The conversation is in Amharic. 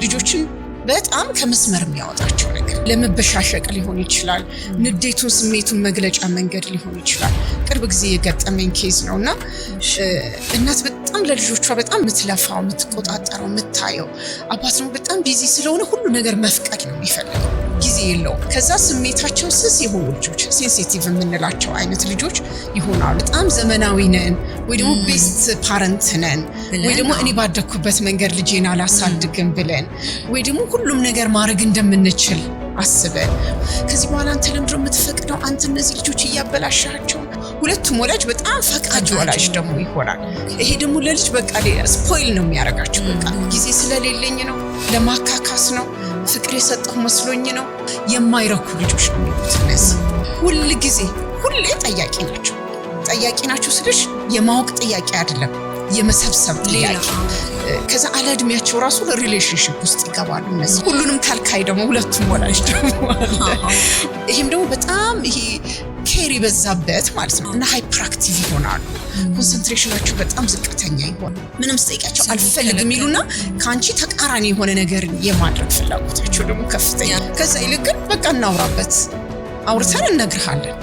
ልጆችን በጣም ከመስመር የሚያወጣቸው ነገር ለመበሻሸቅ ሊሆን ይችላል። ንዴቱን፣ ስሜቱን መግለጫ መንገድ ሊሆን ይችላል። ቅርብ ጊዜ የገጠመኝ case ነው እና እናት በጣም ለልጆቿ በጣም የምትለፋው፣ የምትቆጣጠረው፣ የምታየው፣ አባት ደግሞ በጣም busy ስለሆነ ሁሉ ነገር መፍቀድ ነው የሚፈልገው፣ ጊዜ የለውም። ከዛ ስሜታቸው ስስ የሆኑ ልጆች፣ sensitive የምንላቸው አይነት ልጆች ይሆናሉ። በጣም ዘመናዊ ነን ወይ ደግሞ best parent ነን ወይ ደግሞ እኔ ባደግኩበት መንገድ ልጄን አላሳድግም ብለን ወይ ደግሞ ሁሉም ነገር ማድረግ እንደምንችል አስበን፣ ከዚህ በኋላ አንተ ለምንድን ነው የምትፈቅደው? አንተ እነዚህ ልጆች እያበላሻቸው። ሁለቱም ወላጅ በጣም ፈቃጅ ወላጅ ደግሞ ይሆናል። ይሄ ደግሞ ለልጅ በቃ ሌላ spoil ነው የሚያደርጋቸው። በቃ ጊዜ ስለሌለኝ ነው፣ ለማካካስ ነው፣ ፍቅር የሰጠሁ መስሎኝ ነው። የማይረኩ ልጆች ነው የሚሉት እነዚህ። ሁል ጊዜ ሁሌ ጠያቂ ናቸው። ጠያቂ ናቸው ስልሽ የማወቅ ጥያቄ አይደለም፣ የመሰብሰብ ጥያቄ። ከዛ አለ እድሜያቸው ራሱ relationship ውስጥ ይገባሉ። እነዚህ ሁሉንም ከልካይ ደግሞ ሁለቱም ወላጅ ደግሞ አለ። ይሄም ደግሞ በጣም ይሄ care የበዛበት ማለት ነው እና hyperactive ይሆናሉ። Concentration ኣቸው በጣም ዝቅተኛ ይሆናል። ምንም ስጠይቂያቸው አልፈልግም ይሉና ከአንቺ ተቃራኒ የሆነ ነገር የማድረግ ፍላጎታቸው ደግሞ ከፍተኛ። ከዛ ይልቅ ግን በቃ እናውራበት፣ አውርተን እነግርሃለን።